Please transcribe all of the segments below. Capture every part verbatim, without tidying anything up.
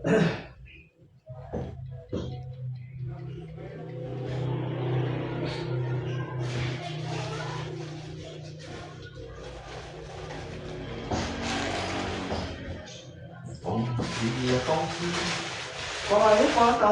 講，你个講，我來，我到。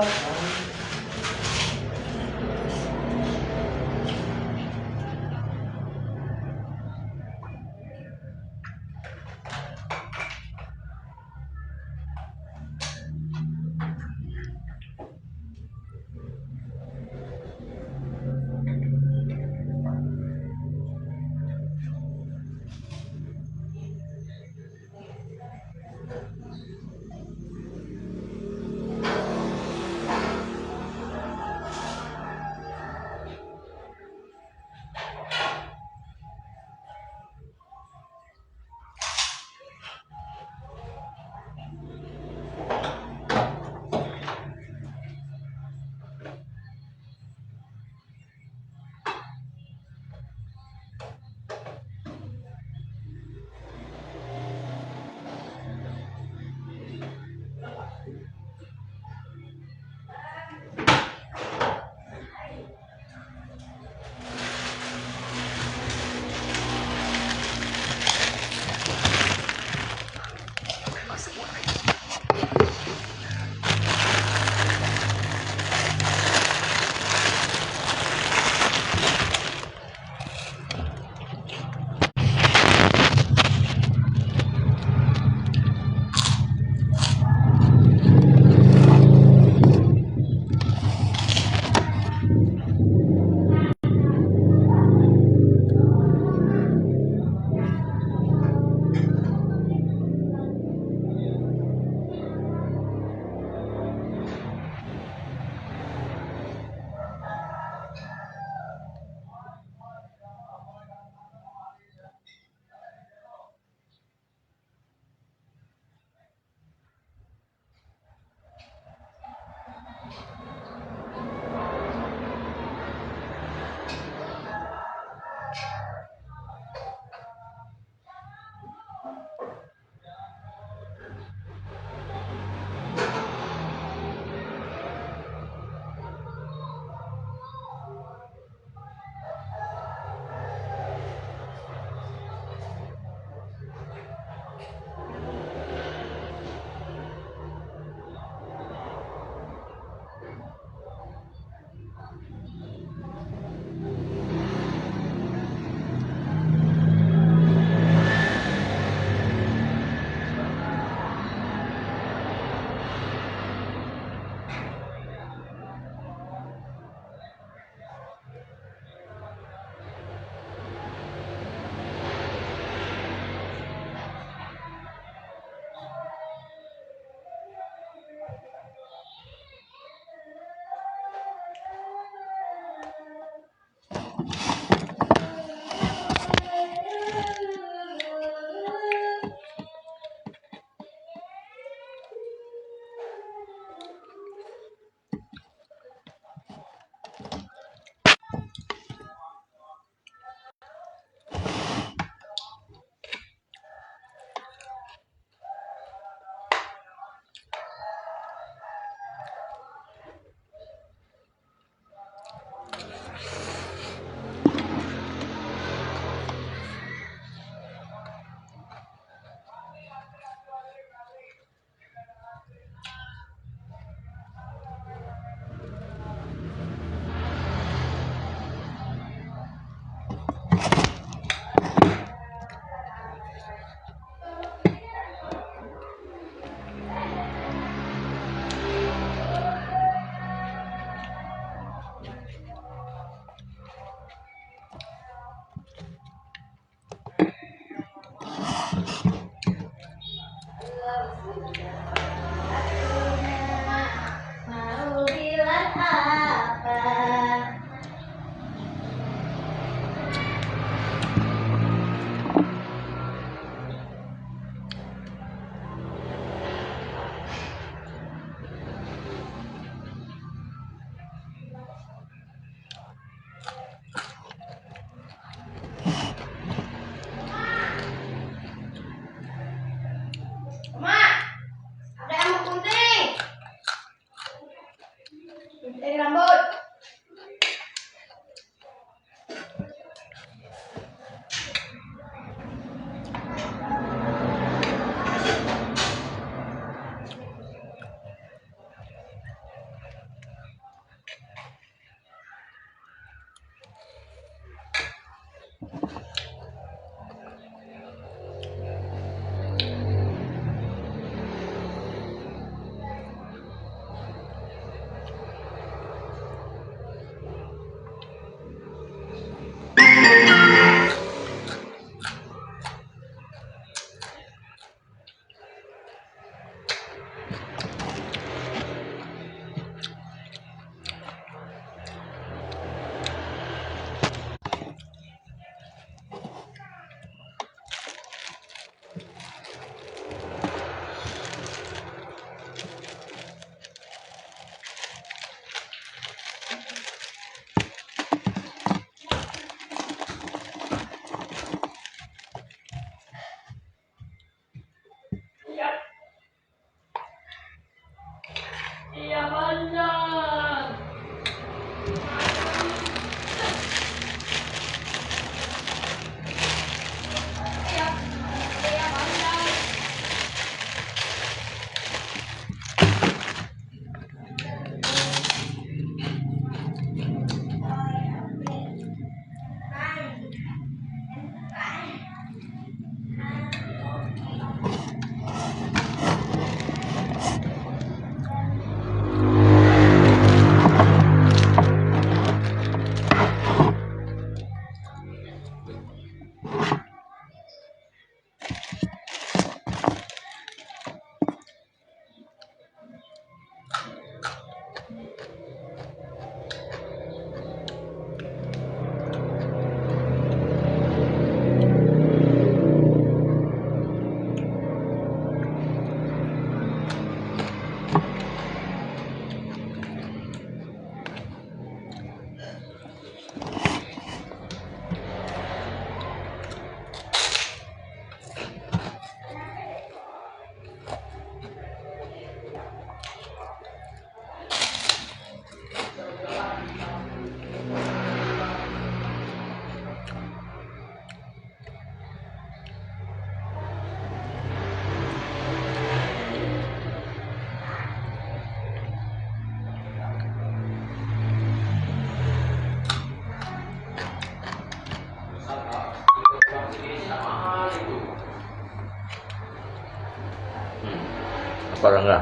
Parang ka.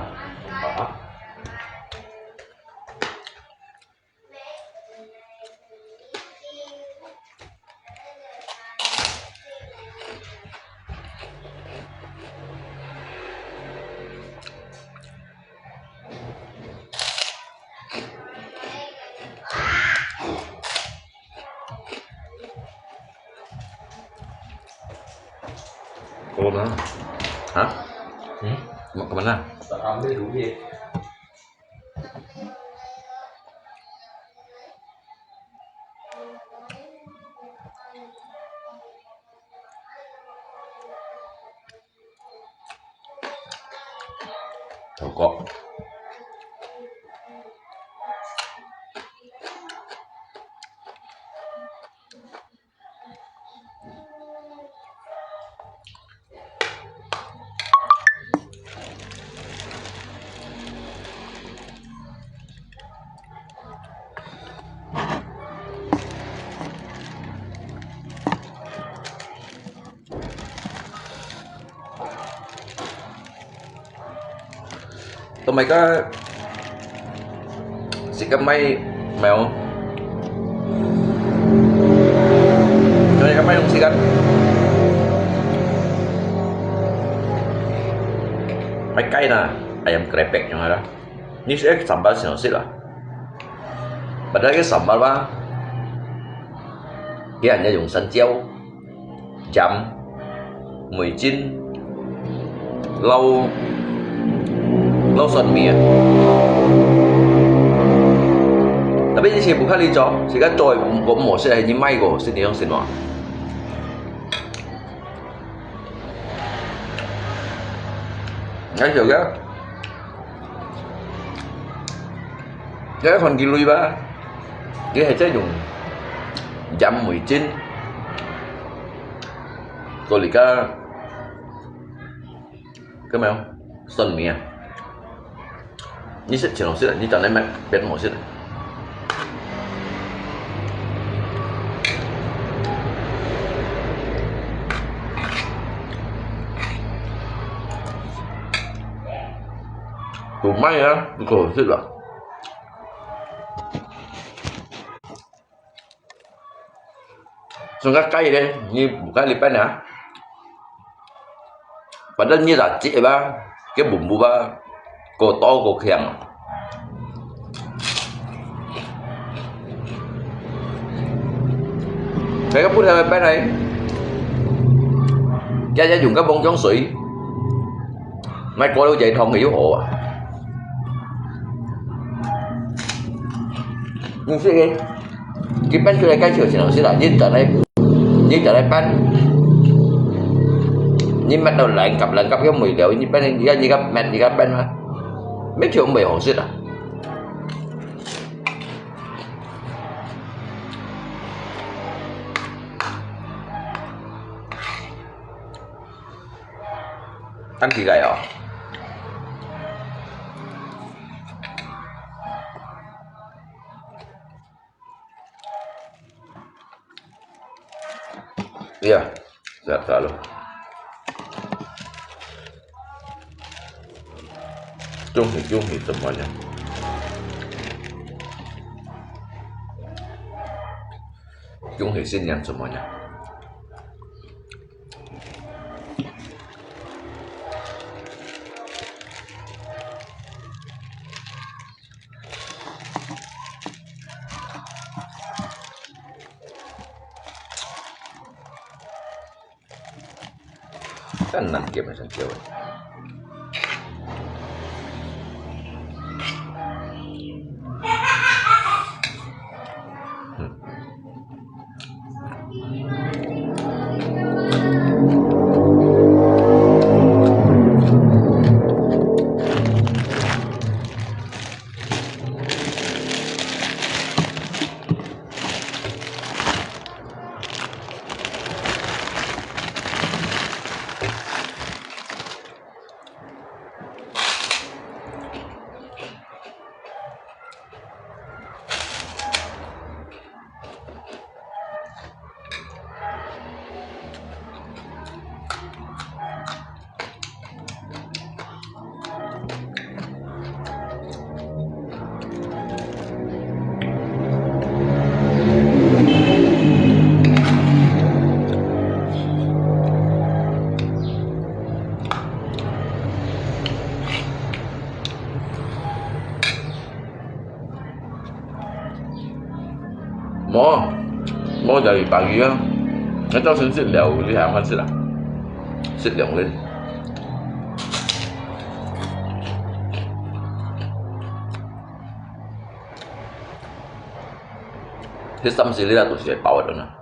Ah. Kau mana? Hah? Hmm? Mau ke mana? Tak ambil duit. Thau kok. Toh mai ka, si ka mai, mai oh. Toh mai ka mai dong si ka. Mai kai na, ayam krepek yang ada. Ni si ek sambal sino sila. Padahal ke sambal ba, dia hanya yung sanjiao. Jam、味精、lauw、lauw酸味啊。Tapi你是bukan你做，是个做，我唔識，係你買个，是你用什麼？你曉个？ 你看佢類吧，佢係這種鹽味精，過嚟个，咁樣，酸味啊。你食全部食啊，你轉來買別無食啊。 不賣啊，不可吃了。Sungai kai le, ni bukan lipan ya. Padahal ni racik ba, ke bumbu ba, ko to ko kiang. Cái gấp bút hai mươi pét này. Cái giá dùng cái bông chống sụi. Mai có đâu chạy thông thì hổ à. Nhưng xí cái, cái bánh tôi đây cái chiều xin lỗi xí là nhìn trở đây, nhìn trở đây bánh. Nhìn bắt đầu lạnh cặp lạnh cặp cái mùi đều nhìn bánh, nhìn cái, nhìn cái mệt, nhìn cái bánh mà. Mấy triệu mười hổ xí à. Tan kỳ gầy à? Iya, sehat selalu. 恭喜恭喜，怎么样？恭喜新娘怎么样？ 真難夾啊，真少啊。嗯。無就係白魚啊，該造成食了，你還好食啊？食兩粒。這三四粒啊，都係會飽个人啊。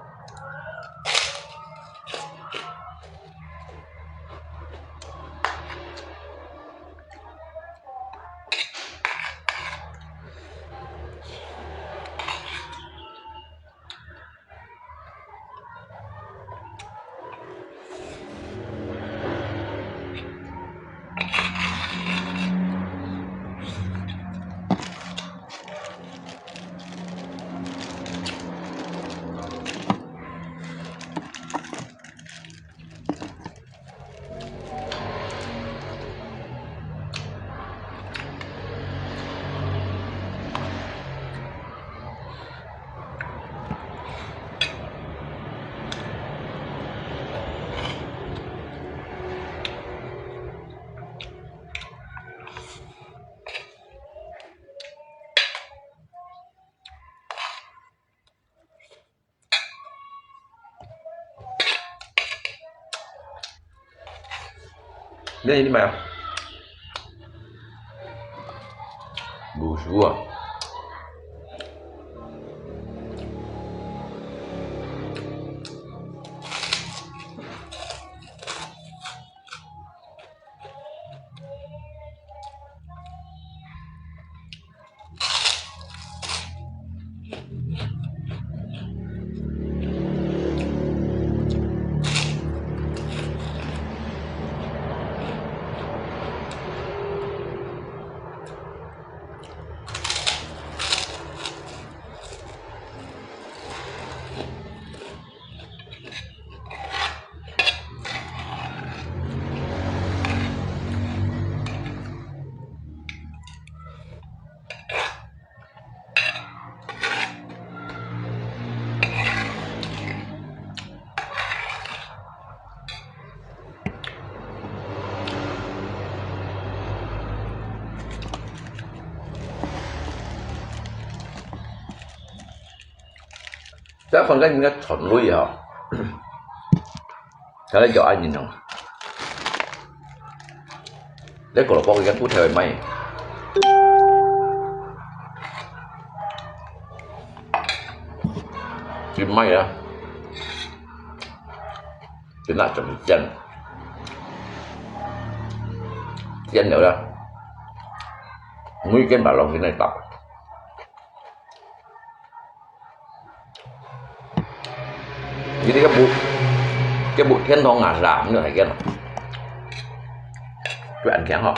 你，你買啊？五十啊。 這房間應該全鐳吼，佢來叫恁樣哦。你過來包一個骨頭賣，佢賣啊，佢那種煎，煎了啦，每間把落去那打。 你這個不，這不天堂啊，是吧？你來見了，就恁強吼。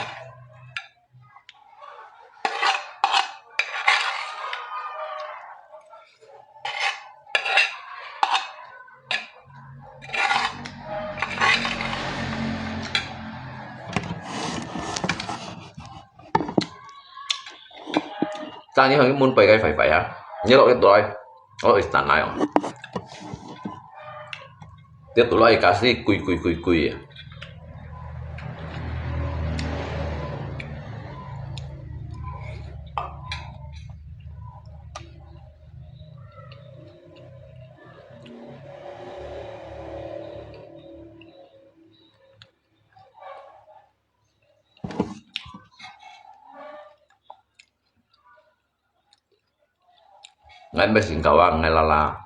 但你看，佢門背該壞壞啊，你落去倒來，哦，會散來哦。這倒來个是貴貴貴貴啊。 𠊎毋係新加坡，𠊎啦啦。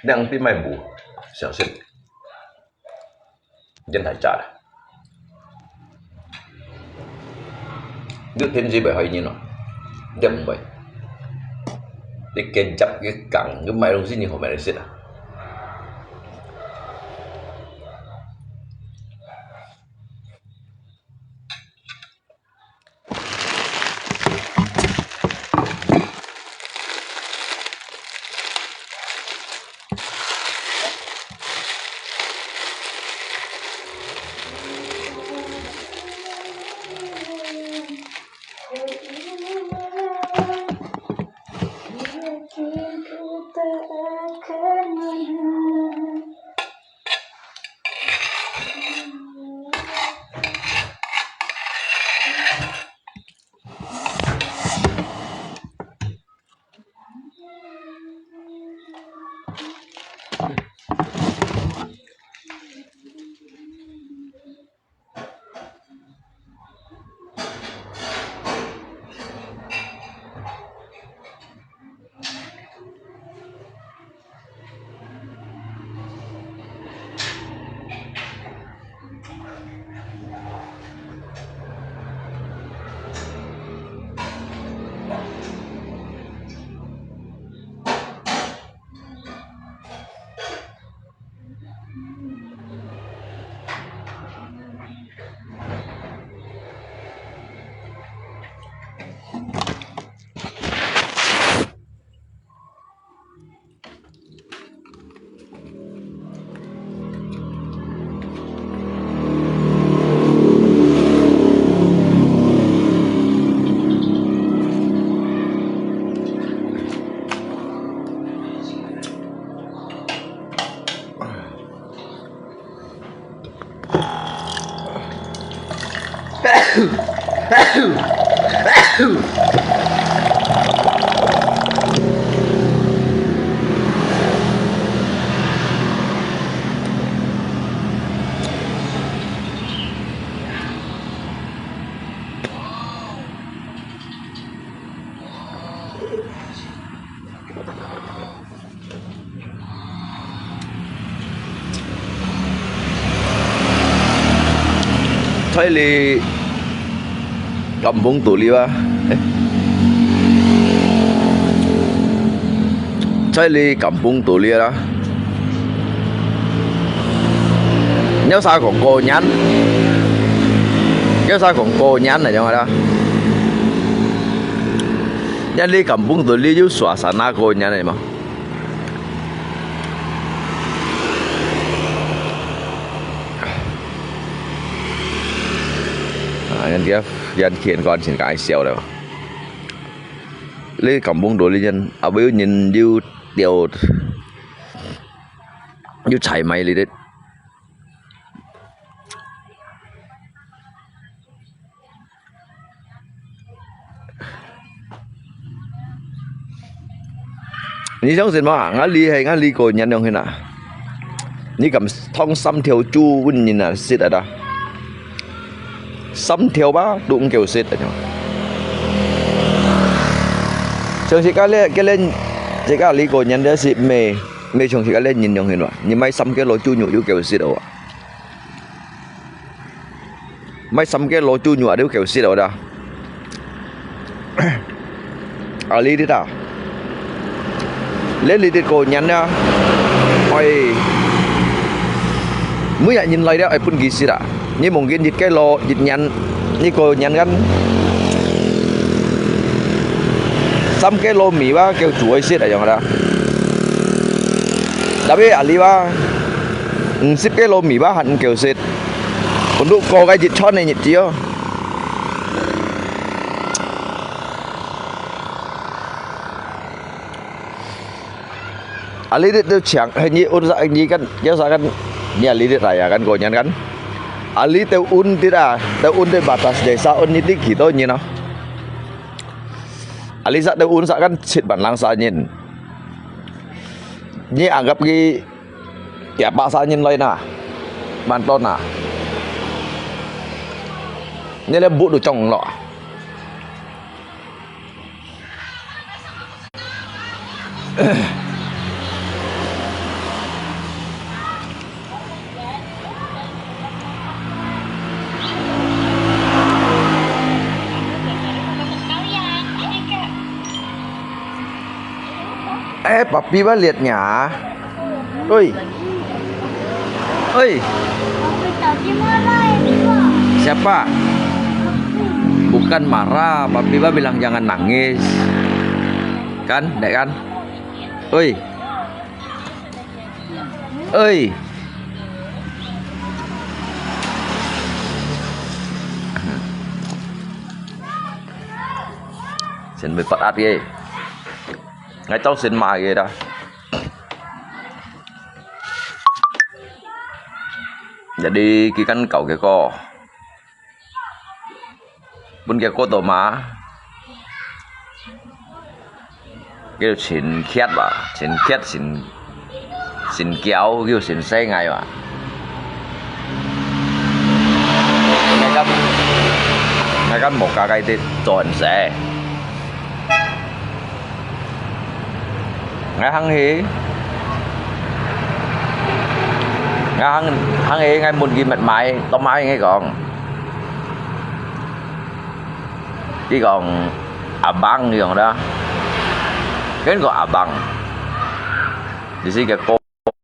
兩滴米糊，小心，煙太炸了。你天氣袂好一年咯，你毋會。你堅持一講，你買東西你好買得食啊。在這Kampung Tuli啊，在這Kampung Tuli啊，有啥講過年？有啥講過年來講啊？ Yan li kampung tu li yu suasana ko nyan ai ma. Ah, yan dia, yan kien kon sin kai siau le. Li kampung tu li yan, abu yu nyin yu tiau, yu chai mai li dit.你相信無？𠊎哩係，𠊎哩過年樣形啊！你敢燙三條豬分人啊食啊？三條吧，都毋夠食啊！像係該咧，該咧，這個哩過年咧食咩？咩像係該咧人樣形啊？你買三個老豬肉有夠食哦啊！ 買三個老豬肉啊，都夠食了啦。啊，哩哩啊，哩哩个過年啊，愛每日人來了，愛分佢食啊。你望見一個老一年，你過年間，三個老米吧，夠煮愛食啊，樣啦。Tapi啊，哩吧，五十個老米吧，還夠食。 Untuk ko該一餐个日子哦。啊，哩哩都搶，係你有啥，你kan，有啥kan，你啊，哩哩來啊，kan過年kan。啊，哩都un dit啊，都un dit batas desa un你哩幾多人啊？啊，哩啥都un啥kan七萬零三人。你anggap佢 幾百儕人來那，萬多那。你來舞都中落啊。Eh, papi balik nya. Oi. Oi. Siapa? Bukan marah, papi ba bilang jangan nangis. Kan, dek kan? Oi. Oi. Sen bi pat at ye. Ngai tau sen ma ye da. Jadi, kikan kau ke ko. Pun ke ko to ma. Kiu chin kiat ba, chin kiat chin, chin kiau, kiu chin se ngai ba. Ngai kan, ngai kan mok ka kai ti chon se. Ngai hang hi. Ngai hang, hang hi ngai mun ki met mai, to mai ngai kong. Ki kong abang ki kong da. Ken ko abang. Di si ke ko